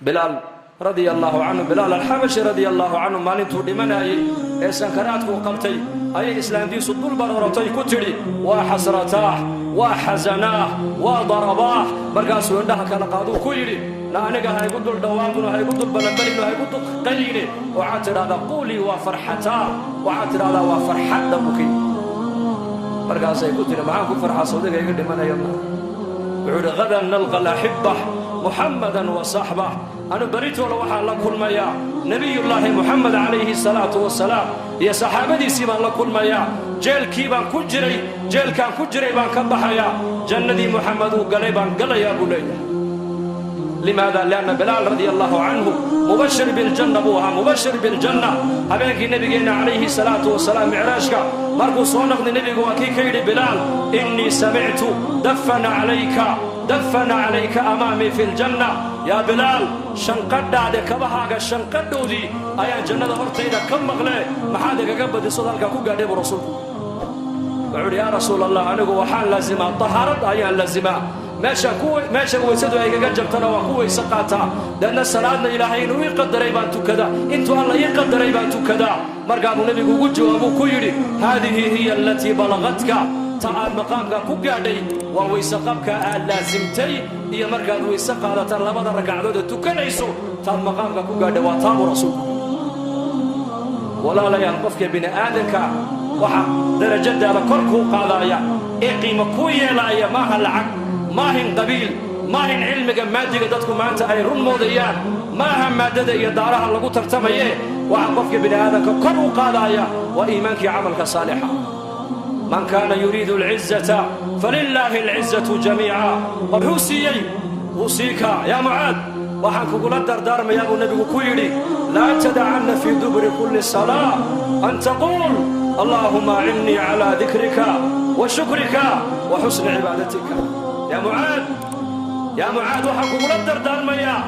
Bilaal radia Allaahu canhu, Bilaal Alxabashi radia Allaahu canhu, maalintuu dhimanayey ee sankaraadkuu qabtay ayay islaantiisu dul barooratay, ku tidhi: "Waa xasrataah, waa xasanaah, waa darabaah." Markaasuu indhaha kala qaaduu ku yidhi: "Na aniga ha igu dul dhawaaqino, ha igu dul balanbalino, ha igu dul qayline. Waxaad tidhahdaa: quulii waa farxataah, waxaad tidhahdaa waa farxadda buki." Markaasay ku tidhi: "Maxaan ku farxaa? Sawdiga iga dhimanaya ma?" Wuxuu yidhi: "غدا نلقى الأحبة محمدا وصحبه." Anu beritoola waxaan la kulmayaa Nebiyullaahi Muxamed calayhi salaatu wasalaam iyo saxaabadiisii baan la kulmayaa. Jeelkii baan ku jiray, jeelkaan ku jiray baan ka baxayaa, jannadii Muxamed uu galay baan galayaa, buu leeyahay. لماذا؟ لأن بلال رضي الله عنه مبشر بالجنة buu ahaa, مبشر بالجنة. Habeenkii nabigeenna calayhi salaatu wasalaam micraajka markuu soo noqday, nebigu waa kii ka yidhi Bilaal: "إني سمعت دفا عليك، دفا عليك أمامي في الجنة. Yaa Bilaal, shanqadhaade, kabahaaga shanqadhoodii ayaan jannada hortayda ka maqlee, maxaad igaga badisood halkaa ku gaadhay?" buu rasuulku wuxuu yidhi. "Yaa Rasuul Allah, anigu waxaan laazimaa tahaarad ayaan laazimaa. Meesha weysadu ay igaga jabtana waan ku weyse qaataa, deedna salaadna Ilaahay inuu ii qadaray baan tukadaa, intuu Alla ii qadaray baan tukadaa." Markaa buu nebigu ugu jawaabuu ku yidhi: "هذه هي التي بلغتك." Ta aad maqaamka ku gaadhay waa weyse qabka aad laasimtay iyo markaad weyse qaadata labada ragcadood ee tukanayso. Taad maqaamka ku gaadhay waa taabuu rasuulku. Walaalayaal, qofka bini aadanka waxa darajadaada kor kuu qaadaaya ee qiimo kuu yeelaaya maaha lacag, maahin qabiil, maahin cilmiga maadiga dadku maanta ay run moodayaan, maaha maaddada iyo daaraha lagu tartamaye. Waxa qofka bini aadanka kor u qaadaaya waa iimaankii camalka saalixa. من كان يريد العزة فلله العزة جميعا. Wuxuu siiyey أوصيك يا معاذ, waxaan kugula dardaarmayaa, buu nebigu ku yidhi, لا تدعن في دبر كل صلاة أن تقول: اللهم أعني على ذكرك وشكرك وحسن عبادتك. Yaa Mucaad, yaa Mucaad, waxaan kugula dardaarmayaa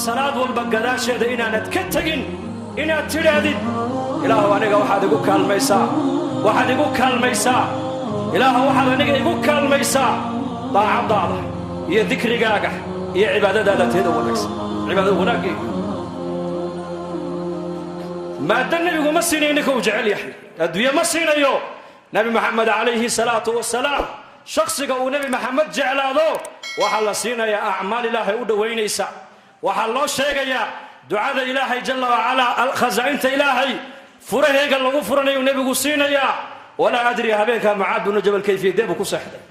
salaad walba gadaasheeda inaanad ka tegin inaad tidhaahdid: Ilaahu, aniga waxaad igu kaalmaysaa, waxaad igu kaalmaysaa, Ilaahu, waxaad aniga igu kaalmaysaa daacaddaada iyo dikrigaaga iyo cibaadadaada teeda wanaagsan, cibaadada wanaaggeega. Maaddo nebigu ma siinayo ninka uu jecel yahay, adduunye ma siinayo Nebi Maxamed calayhi salaatu wasalaam. Shakhsiga uu Nebi Maxamed jeclaado waxaa la siinayaa acmaal Ilaahay u dhowaynaysa. Waxaa loo sheegayaa ducada Ilaahay jalla wacalaa, khasaa'inta Ilaahay furaheega lagu furanayu nebigu siinayaa. Walaa adri habeenkaa Mucaad binu Jabal kayfiyadee buu ku seexday.